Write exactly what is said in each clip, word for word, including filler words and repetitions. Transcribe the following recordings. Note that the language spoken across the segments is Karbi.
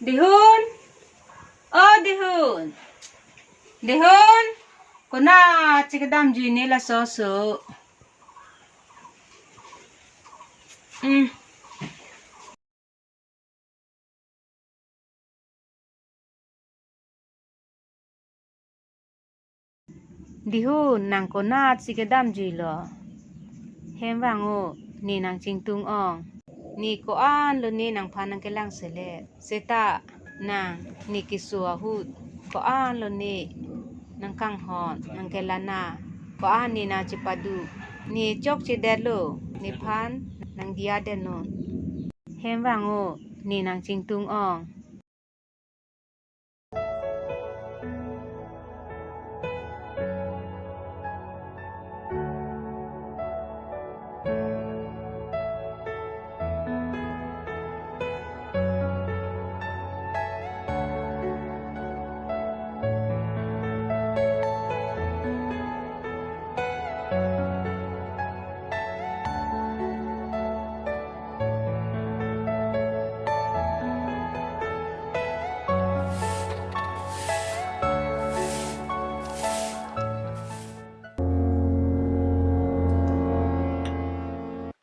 Dihun, o Dihun, Dihun, konat si kedamjui ne laso oso. Hmm. Dihun, nang konat si kedamjuilo? Hem vang-o, ne nang chingtung ong. Ne ko-an lone nangphan nangkelang selet. Seta nang ne keso ahut ko-an lone nangkanghon, nangkelana, ko-an ne nangchepado. Ne chokchedetlo, nephan nangdiyadet non. Hem vang-o, ne nang chingtung ong.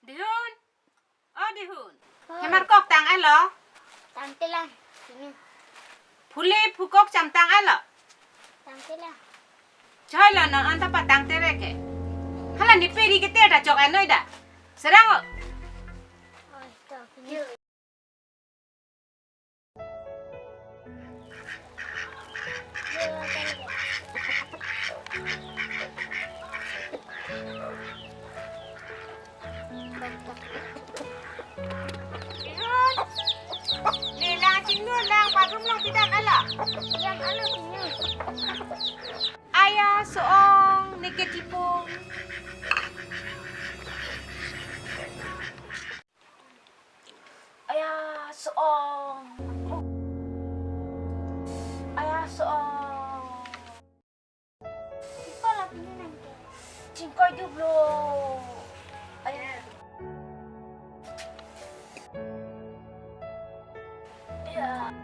Dihun, o Dihun. Hoi. Hemar kok tang-etlo? Tangtelang, pinu. Phule phukok cham tang-etlo? Tangtelang. Choilo, non anta patangtere ke. Hala ne peri keter ta chok-et noi da. Serang-o. Oi, to, pinu. Dihun. Ne lang chingnu lang, bathroom along pidam-etlo? Pidam-etlo, pinu. Aya so-ong, ne ke chipung. Aya so-ong. Aya so-ong. Ipa la pinu nang ke? Chingkoi duplo. Aya. Ya.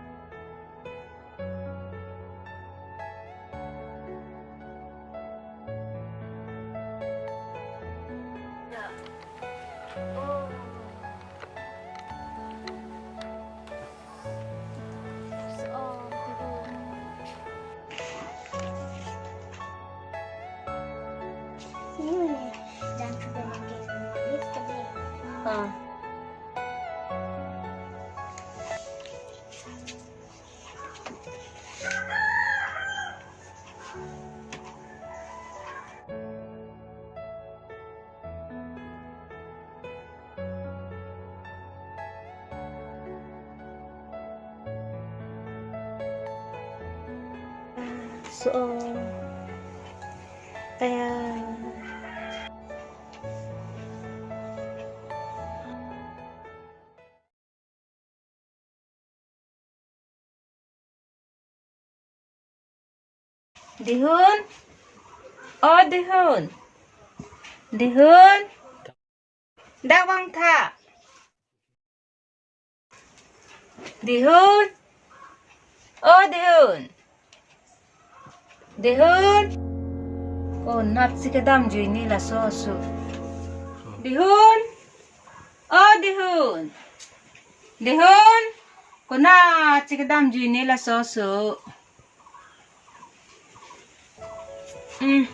So, kaya Dihun. O Dihun. Dihun. Dak vangtha. Dihun. O Dihun. Dihun. Konat si kedamjui ne laso oso. Dihun. O Dihun. Dihun. Konat si kedamjui ne laso oso. Hmm.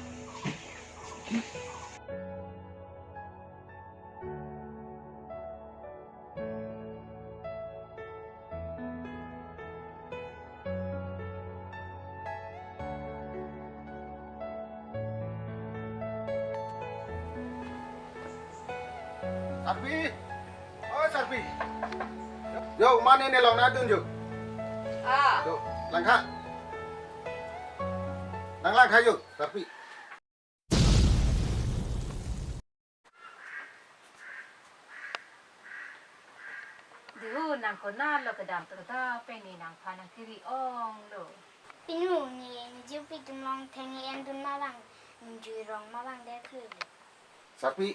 Sarpi. Oh, Sarpi. Yo, mane ne long nadun yo. Ah. Yo, langkha. Nang langkha yo, Sarpi. Dihun, nang konatlo kedam tata pen ne nangphan nangkeri-onglo? Pinu, ne, ne jupi tum long theng en dun ma vang, ne jui rong ma vang de khelo. Sarpi,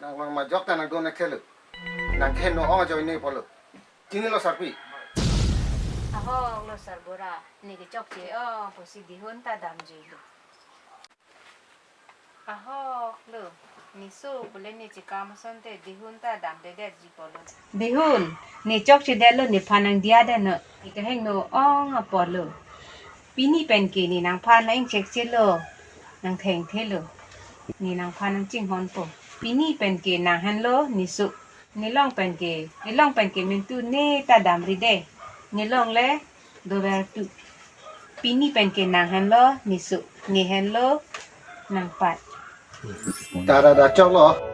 nang vang majok ta nang dun na khelo. Nang khen no ong ajoine pulo. Chinilo Sarpi. Ahok lo sarbura, ne kechokche ong pusi dihun ta damjuilo. Ahok lo, ne so pule ne chekam asonte dihun ta damdedetji apotlo. Dihun, ne chokchedetlo, nephan nangdiya deno. Ne kehingno ong apotlo. Pini penke ne nangphan nang-ingchekchelo, nangthengthelo. Ne nangphan nangchinghonpo. Pini penke nang henlo ne so. Nelong penke, nelong penke mintu ne ta damride. Nelong le dover tu. Pini penke nang henlo ne so. Ne henlo nangpat. Tada da choklo.